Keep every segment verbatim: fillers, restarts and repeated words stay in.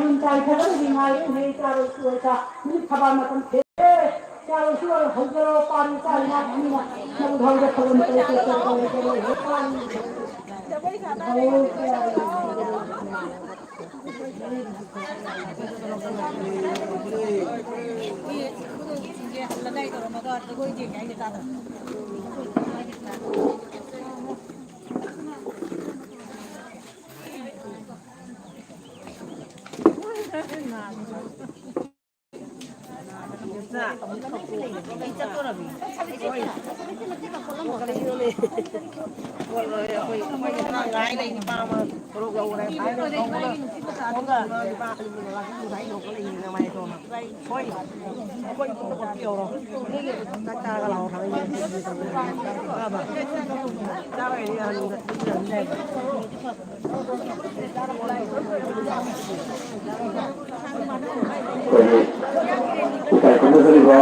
ꯌꯨꯝ ꯆꯥꯏ ꯊꯕꯛꯀꯤ ꯉꯥꯏꯔꯦ ꯍꯦ ꯆꯥꯔꯣꯏ ꯁꯨꯔꯣꯏ ꯆꯥ ꯃꯤ ꯊꯕꯛ ꯃꯇꯝ ꯊꯦꯡꯉꯦ꯫ ꯆꯥꯔꯣꯏ ꯁꯨꯔꯣꯏ ꯍꯧꯖꯔꯣ ꯄꯥꯔꯤ ꯆꯥꯔꯤ ꯉꯥꯛꯇꯅꯤꯅ ꯅꯪ ꯍꯧꯖ ꯊꯕꯛ ꯃꯇꯝ ꯇꯧ ꯇꯧ ꯇꯧ ꯇꯧ ꯍꯦ ꯄꯥꯔꯤ꯫ ꯍꯧ ꯆꯥꯔꯤ꯫ ꯑꯩꯈꯣꯏꯒꯤ ꯏꯀꯥꯏ ꯈꯨꯝꯅꯖꯔꯤꯕ,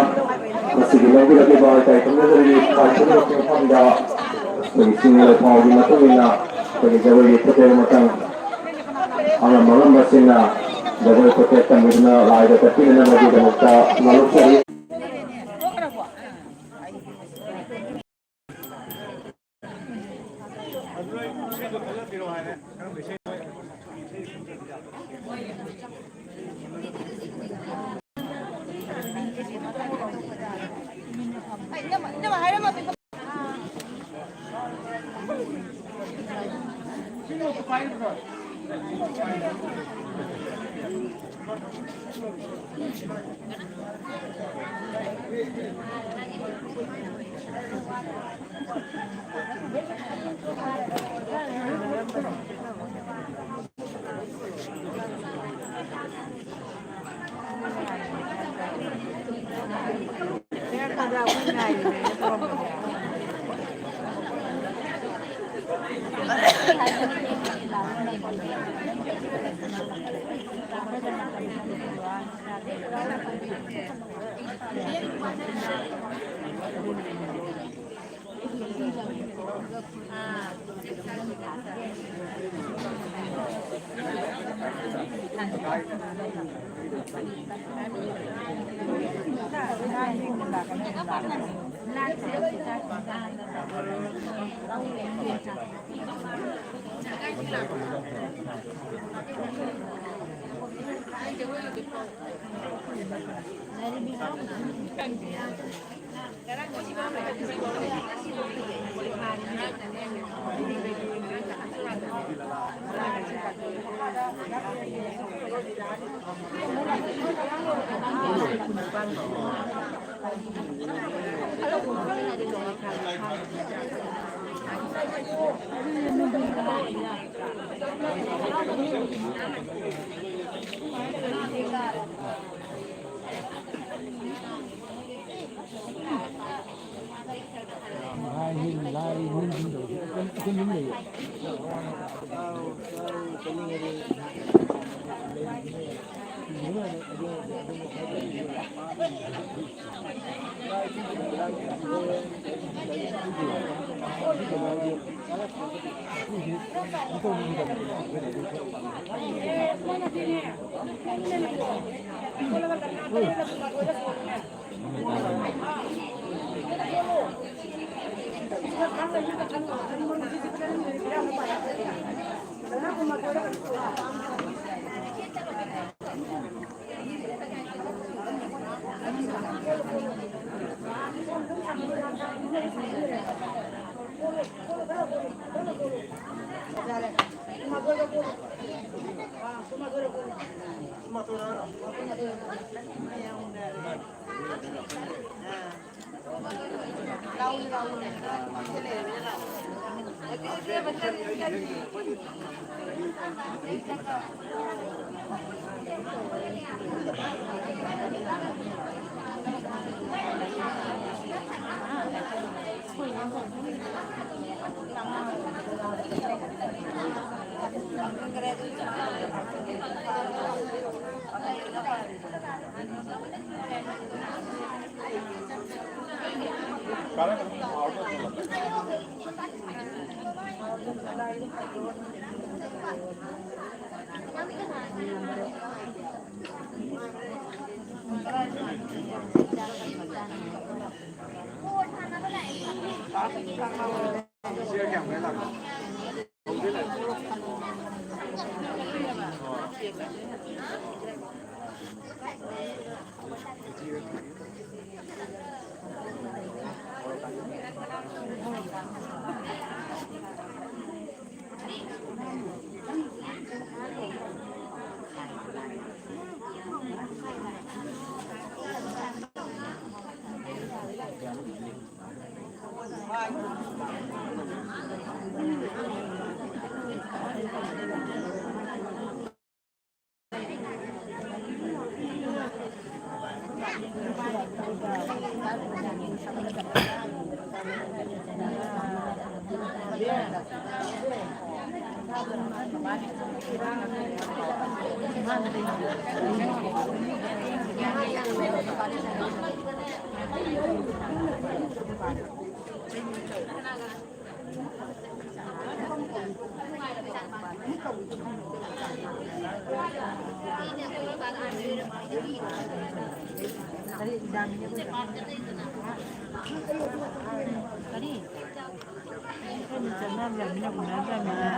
ꯉꯁꯤꯒꯤ ꯂꯧꯕꯤꯔꯛꯂꯤꯕ ꯏꯀꯥꯏ ꯈꯨꯝꯅꯖꯔꯤꯕ ꯏꯀꯥꯏ ꯈꯨꯝꯅꯕꯒꯤ ꯃꯐꯝꯗ ꯑꯩꯈꯣꯏꯒꯤ ꯆꯤꯡ ꯂꯩꯐꯥꯎꯒꯤ ꯃꯇꯨꯡ ꯏꯟꯅ ꯑꯩꯈꯣꯏꯒꯤ ꯖꯒꯣꯏꯒꯤ ꯈꯨꯊꯦꯛ ꯃꯇꯝ ꯑꯉꯝ ꯑꯉꯝꯕꯁꯤꯡꯅ ꯖꯒꯣꯏ ꯈꯨꯊꯦꯛ ꯇꯝꯕꯤꯗꯨꯅ ꯂꯥꯏꯗ ꯀꯠꯄꯤꯅꯅꯕꯒꯤꯗꯃꯛꯇ ꯂꯥꯂꯣꯛꯆꯔꯤ꯫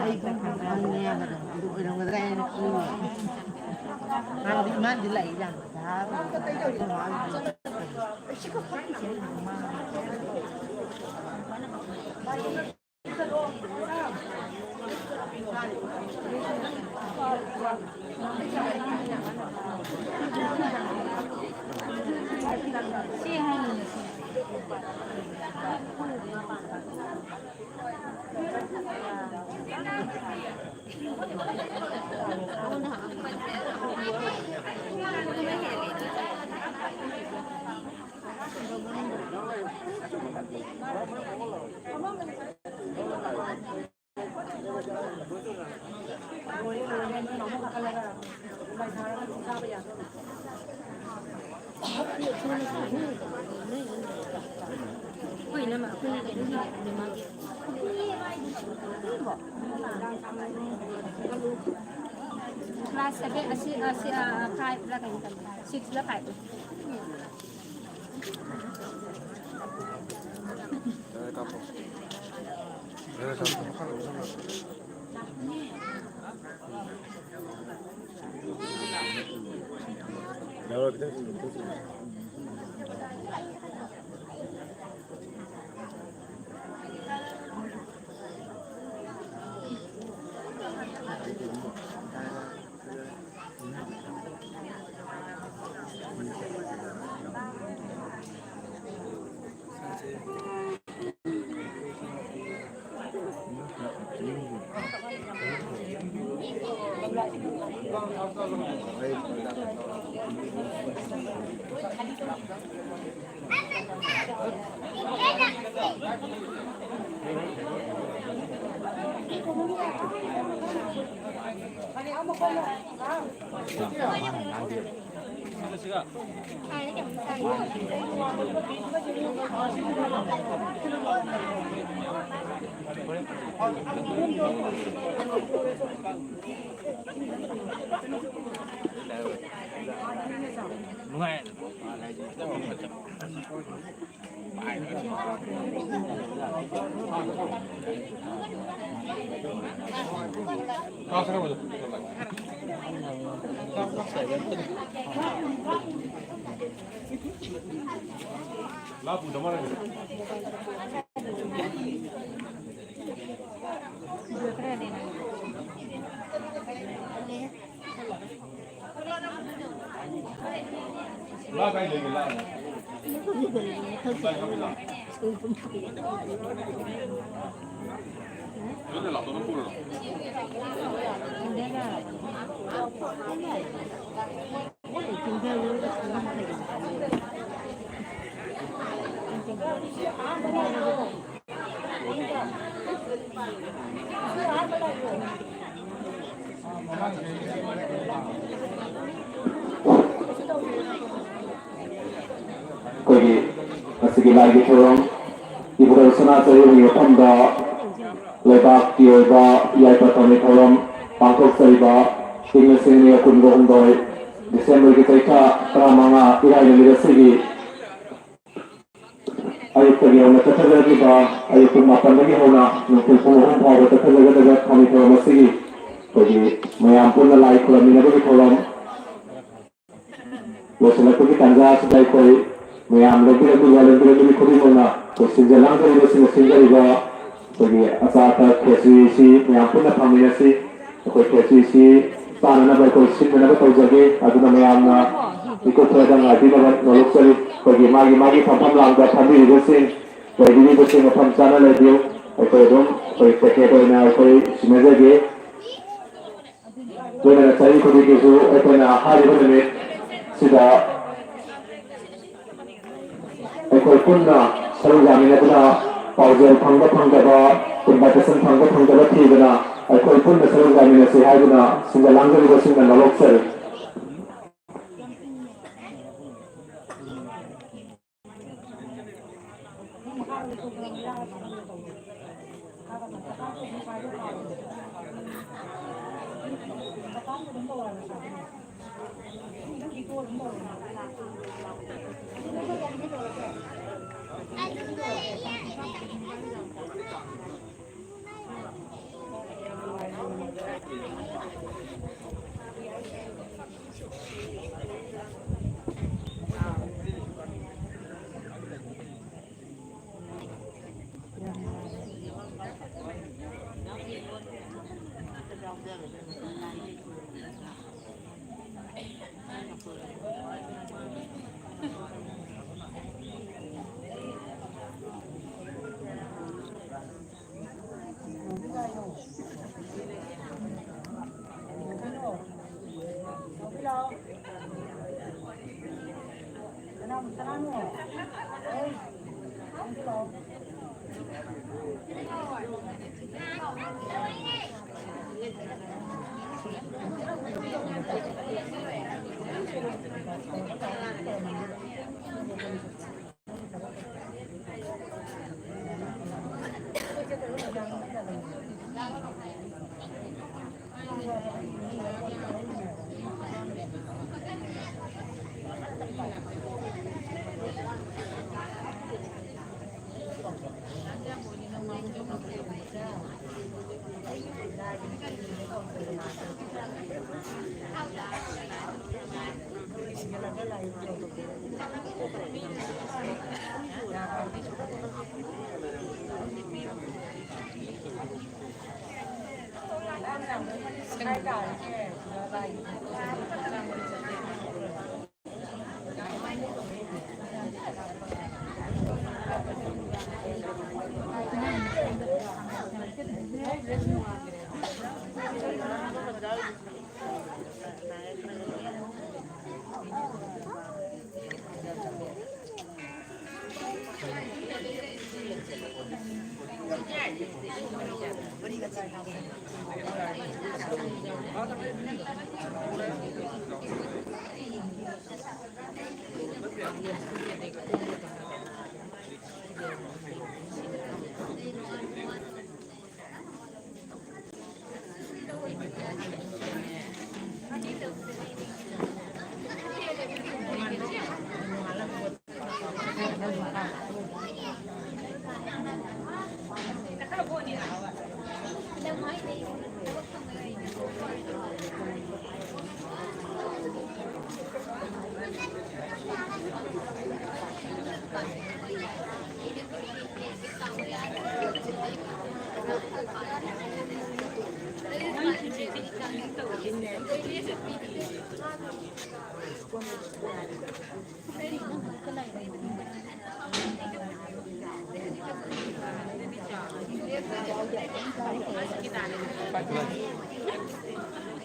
ꯑꯩ ꯈꯪꯉꯦ ꯍꯥꯏꯕꯗꯣ, ꯑꯗꯨ ꯑꯣꯏꯔꯝꯒꯗ꯭ꯔꯥ ꯍꯥꯏꯅ ꯈꯜꯂꯤ꯫ ꯃꯥꯗꯤ, ꯃꯥꯗꯤ ꯂꯥꯛꯏ ꯌꯥꯝ ꯐꯖ꯫ ꯑꯩꯈꯣꯏꯅ ꯑꯩꯈꯣꯏꯅ ꯀꯩꯅꯣꯒꯤ ꯗꯤꯃꯥꯟ class seven ꯑꯁꯤ ꯑꯁꯤ five ꯂ ꯀꯩꯅꯣ ꯇꯝꯕ, six ꯂ five ꯂ꯫ ꯅꯨꯡꯉꯥꯏ꯫ ꯑꯩꯈꯣꯏꯒꯤ ꯉꯁꯤꯒꯤ ꯂꯥꯏꯒꯤ ꯊꯧꯔꯝ ꯁꯅꯥ ꯆꯌꯣꯜꯒꯤ ꯃꯐꯝꯗ ꯂꯩꯕꯥꯛꯀꯤ ꯑꯣꯏꯕ ꯌꯥꯏꯐ ꯊꯧꯅꯤ ꯊꯧꯔꯝ ꯄꯥꯡꯊꯣꯛꯆꯔꯤꯕ ꯏꯪ ꯂꯤꯁꯤꯡ ꯑꯅꯤꯒ ꯀꯨꯟꯒ ꯍꯨꯝꯗꯣꯏ ꯗꯤꯁꯦꯝꯕꯔꯒꯤ ꯆꯩꯈꯥ ꯇꯔꯥꯃꯉꯥ ꯏꯔꯥꯏ ꯅꯨꯃꯤꯠ ꯑꯁꯤꯒꯤ ꯑꯌꯨꯛꯇꯒꯤ ꯍꯧꯅ ꯆꯠꯊꯖꯔꯛꯂꯤꯕ, ꯑꯌꯨꯛ ꯄꯨꯡ ꯃꯥꯄꯟꯗꯒꯤ ꯍꯧꯅ ꯅꯨꯡꯊꯤꯜ ꯄꯨꯡ ꯑꯍꯨꯝ ꯐꯥꯎꯕ ꯆꯠꯊꯖꯒꯗꯕ ꯊꯧꯅꯤ ꯊꯧꯔꯝ ꯑꯁꯤꯒꯤ ꯑꯩꯈꯣꯏꯒꯤ ꯃꯌꯥꯝ ꯄꯨꯟꯅ ꯂꯥꯏ ꯈꯨꯔꯨꯝꯃꯤꯟꯅꯕꯒꯤ ꯊꯧꯔꯝ ꯂꯣꯏꯁꯤꯜꯂꯛꯄꯒꯤ ꯇꯥꯟꯖꯥ ꯑꯁꯤꯗ ꯑꯩꯈꯣꯏ ꯃꯌꯥꯝ ꯂꯦꯡꯕꯤꯔꯛꯂꯤꯕ, ꯂꯦꯡꯕꯤꯔꯛꯂꯤꯕ ꯈꯨꯗꯤꯡꯃꯛꯅ ꯑꯩꯈꯣꯏ ꯁꯤꯟꯖ ꯂꯥꯡꯖꯔꯤꯕꯁꯤꯡꯅ ꯁꯤꯟꯖꯔꯤꯕ ꯑꯩꯈꯣꯏꯒꯤ ꯑꯆꯥ ꯑꯊꯛ ꯈꯦꯆ꯭ꯔꯤꯁꯤ ꯃꯌꯥꯝ ꯄꯨꯟꯅ ꯐꯪꯃꯤꯟꯅꯁꯤ꯫ ꯑꯩꯈꯣꯏ ꯈꯦꯆ꯭ꯔꯤꯁꯤ ꯆꯥꯅꯅꯕ ꯑꯩꯈꯣꯏ ꯁꯤꯟꯅꯅꯕ ꯇꯧꯖꯒꯦ꯫ ꯑꯗꯨꯅ ꯃꯌꯥꯝꯅ ꯃꯤꯀꯨꯞ ꯈꯔꯗꯪ ꯉꯥꯏꯕꯤꯅꯕ ꯅꯣꯂꯨꯛꯆꯔꯤ꯫ ꯑꯩꯈꯣꯏꯒꯤ ꯃꯥꯒꯤ ꯃꯥꯒꯤ ꯐꯝꯐꯝ ꯂꯥꯡꯗ ꯐꯝꯕꯤꯔꯤꯕꯁꯤꯡ, ꯂꯩꯕꯤꯔꯤꯕꯁꯤꯡ ꯃꯐꯝ ꯆꯥꯅ ꯂꯩꯕꯤꯌꯨ꯫ ꯑꯩꯈꯣꯏ ꯑꯗꯨꯝ ꯑꯩꯈꯣꯏ ꯄꯦꯀꯦꯠ ꯑꯣꯏꯅ ꯑꯩꯈꯣꯏ ꯁꯤꯟꯅꯖꯒꯦ꯫ ꯂꯣꯏꯅꯅ ꯆꯍꯤ ꯈꯨꯗꯤꯡꯒꯤꯁꯨ ꯑꯩꯈꯣꯏꯅ ꯍꯥꯏꯔꯤꯕ ꯅꯨꯃꯤꯠ ꯁꯤꯗ ꯑꯩꯈꯣꯏ ꯄꯨꯟꯅ ꯁꯔꯨꯛ ꯌꯥꯃꯤꯟꯅꯗꯨꯅ ꯄꯥꯎꯖꯦꯜ ꯐꯪꯕ ꯐꯪꯗꯕ, ꯏꯟꯚꯥꯏꯇꯦꯁꯟ ꯐꯪꯕ ꯐꯪꯗꯕ ꯊꯤꯗꯅ ꯑꯩꯈꯣꯏ ꯄꯨꯟꯅ ꯁꯔꯨꯛ ꯌꯥꯃꯤꯟꯅꯁꯤ ꯍꯥꯏꯗꯨꯅ ꯁꯤꯟꯖ ꯂꯥꯡꯖꯔꯤꯕꯁꯤꯡꯅ ꯅꯣꯂꯣꯛꯆꯔꯤ꯫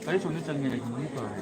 ꯀꯔꯤ ꯁꯣꯝꯗ ꯆꯪꯉꯦ, ꯑꯩ ꯈꯪꯗꯦ ꯇꯧꯔꯦ꯫